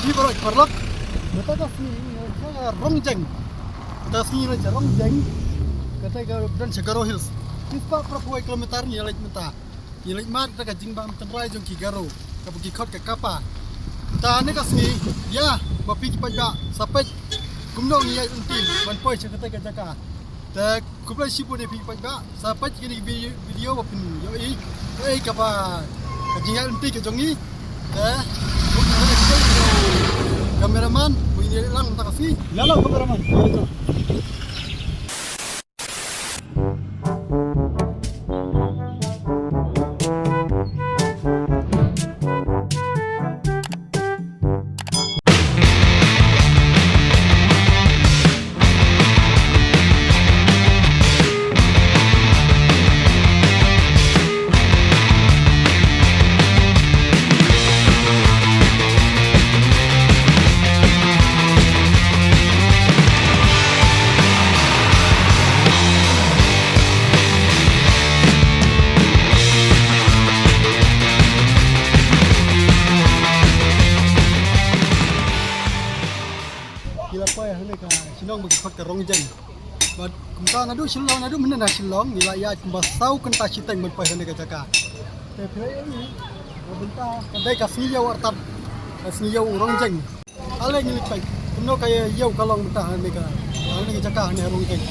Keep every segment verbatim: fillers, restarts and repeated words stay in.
Ki paralok, paralok. Mynta ka sngi ngi leit sha Rongjeng. Mynta ka sngi ngi leit sha Rongjeng. Kata ka don sha Garo Hills. Shispah phraphew kilometer ngi leit mynta. Ngi leit mad kata ka jingbam tynrai jong ki Garo, kaba ki khot ka kapa. Mynta kane ka sngi, ïa, ba phi ki paidbah sa peit kumno ngi ïaid lynti ban poi sha kata ka jaka. Te khublei shibun ïa phi paidbah, sa peit kine ki video, video ba phin ïohi kaei kaba ka jingïaid lynti ka jong ngi. Te cameraman, u ïa lang ta ka sngi. Ïa lang cameraman. Ngi la poi hangne ka shnong ba ki khot ka Rongjeng. Bad kumta naduh Shillong, naduh mynne na Shillong, ngi la ïaid kumba saw kynta shiteng ban poi hangne ka jaka. Te phi la ïohi, ka bynta ka dei ka sngi ïew artat, ka sngi ïew Rongjeng. Ale ngi leit peit kumno ka ïew ka long mynta hangne ka, hangne ka jaka hangne Rongjeng.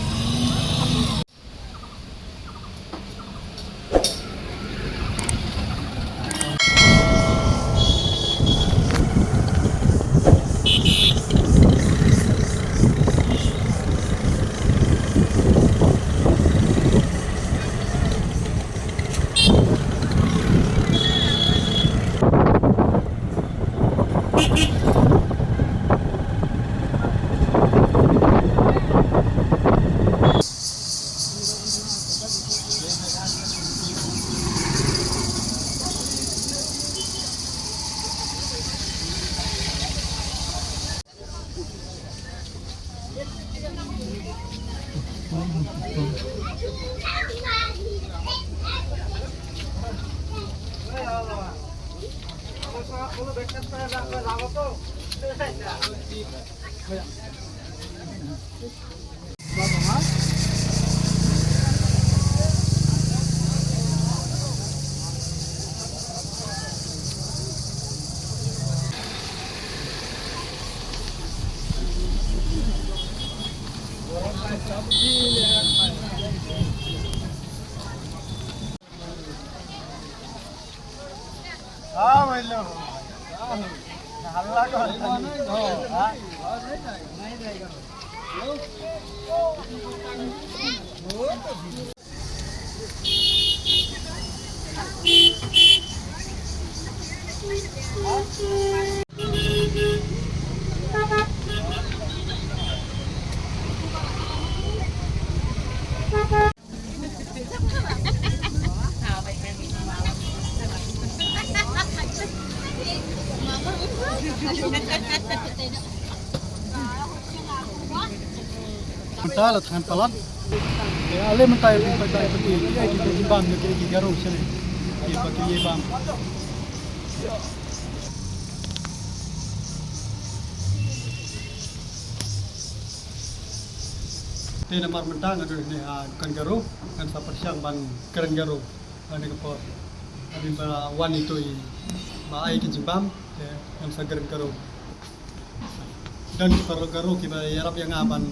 Mynta la thngan palat. Ïa, ale mynta ïa phi paidbah, ïa phi, ïa ki jingbam ïa ki, ïa ki Garo shane. Ïa ba ki ïa bam. Te namar mynta nga don hangne ha dukan Garo, ngan sa pyrshang ban kren Garo. Hangne ka por. Hadien ba wan ito i ba ai ki jingbam, te ngan sa kren Garo. Don ki paralok Garo kiba ïarap ïa nga ban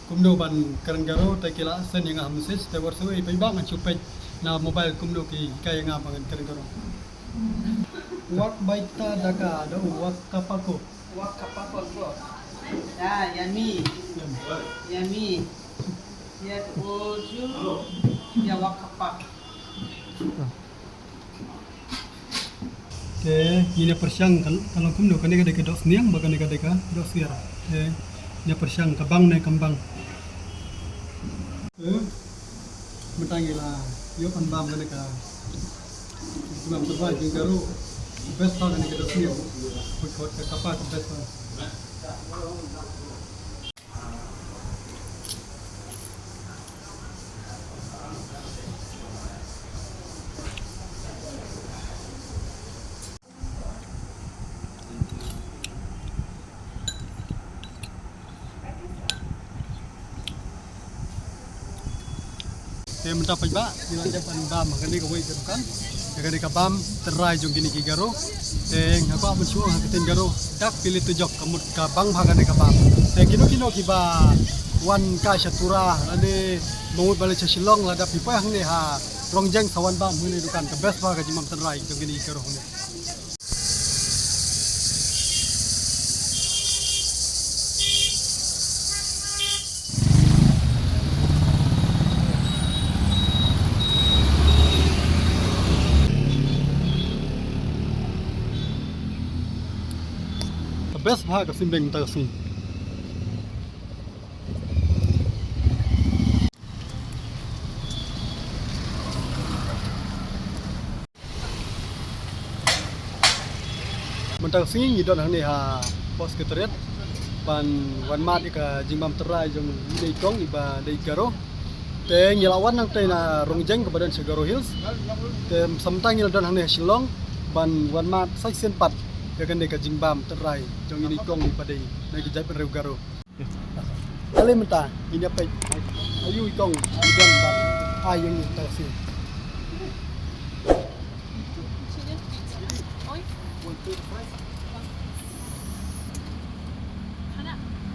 kumno ban kren Garo, te ki la send ïa nga message, te wat shuh i paidbah ngan shu peit na mobile kumno ki hikai ïa nga ban kren Garo. Wak baita daka da u wak kapako. Wak kapako ko. Ya, yummy. Yummy. Ya, oju. Ya, wak kapak. Te ngin ïa pyrshang ka, ka long kumno, kane ka dei ka dohsniang bad kane ka dei ka dohsyiar. Te ngin ïa pyrshang ka bang ne kam bang. Te mynta ngi la ïoh ban bam kane ka jingbam tyrwa jong Garo. Best bha kane ka dohsniang. Ka kapa ka best bha. Mynta pat ba ngi la dep ban bam ha kane kawei ka dukan, ïa kane ka bam tynrai jong kine ki Garo. Te nga kwah ban shu ong ha ka ktien Garo, dak pili tu jok, ka mut ka bang bha kane ka bam. Te kino kino kiba wan kai sha Tura lane ba mut ba leit sha Shillong, lada phi poi hangne ha Rongjeng sa wan bam hangne dukan, ka best bha ka jingbam tynrai jong kine ki Garo hangne. Ka best bha ka simbeng mynta ka sngi. Mynta ka sngi ngi don hangne ha Post Secretariat ban wan mad ïa ka jingbam tynrai jong i dei kong iba dei Garo. Te ngi la wan nangtei na Rongjeng kaba don sha Garo Hills. Te sa mynta ngi la don hangne ha Shillong ban wan mad sa shisien pat ïa kane ka jingbam tynrai jong i dei kong iba dei na ki jaitbynriew Garo. Ale mynta ngin ïa peit aïu i kong i don bad ai ïa ngi mynta ka sngi.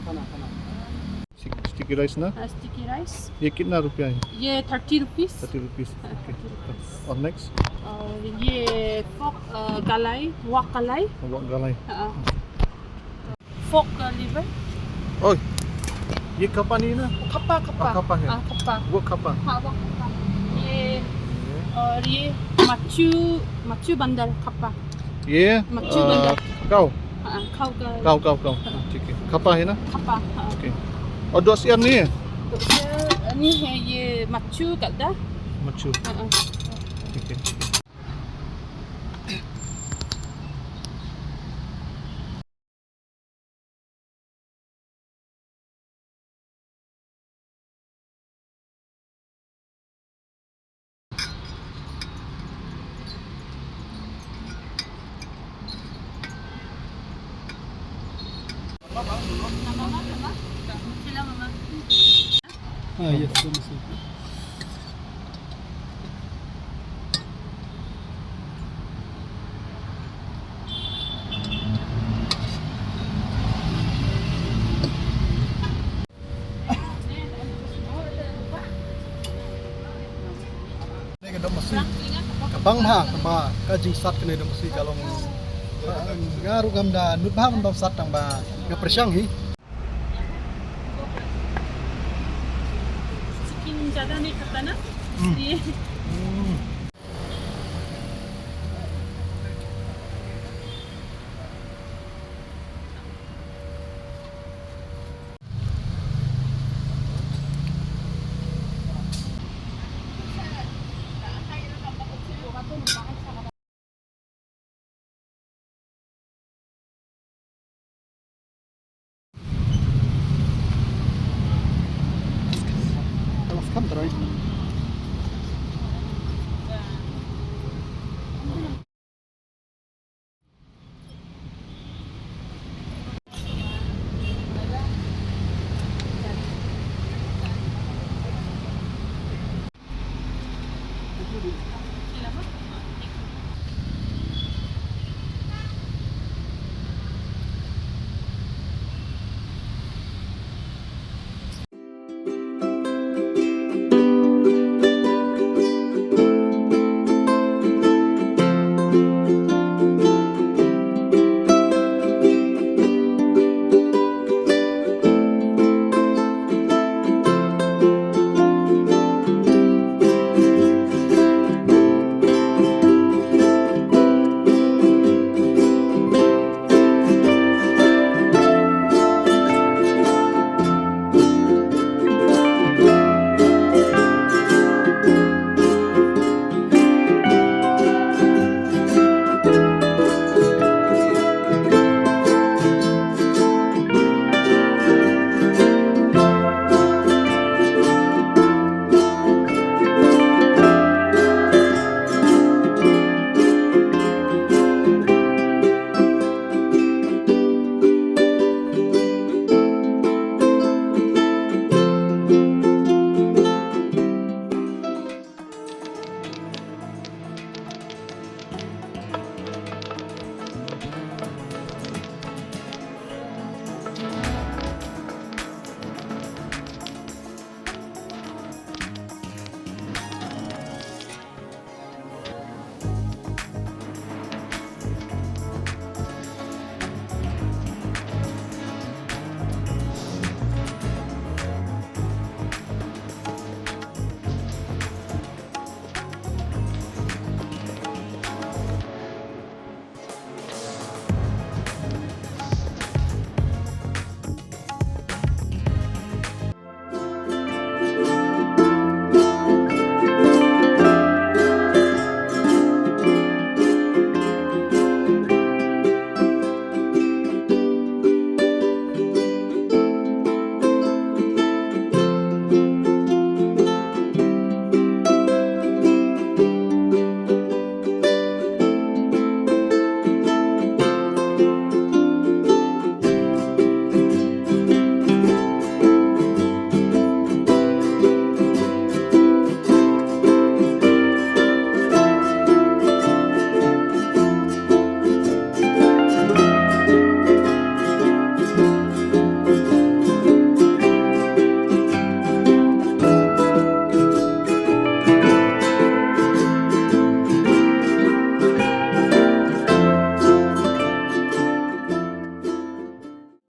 खाना, खाना। स्टिकी राइस ना? हाँ, स्टिकी राइस। ये कितना रुपया है? ये थर्टी रुपीस। थर्टी रुपीस। हाँ, ओके। थर्टी रुपीस। और नेक्स्ट? और ये फोक, अ, गलाई, वक गलाई। वक गलाई। हाँ। फोक का लिवर। ओए, ये कपा नहीं ना? कपा, कपा। हाँ, कपा है। हाँ, कपा। वो कपा। हाँ, वो कपा। ये, ये। और ये मच्छू, मच्छू बंदर कपा। ये, मच्छू अ, बंदर। काऊ? हाँ, काऊ का। काऊ, काऊ, काऊ। हाँ। ठीक है। कपा है ना? कपा, हाँ। ओके। और दोस्त यार नहीं है? दोस्त यार नहीं है, ये मच्छू करता। मच्छू। हाँ, हाँ। ठीक है। Ah, yes, let me see. Ka dom masi ka bang bha, ka bang ka jingsat kane dom masi ka long. Nga ruh ngam da nud bha ban bam sat tang ba nga pyrshang hi. चिकन ज्यादा नहीं खाता ना, इसलिए।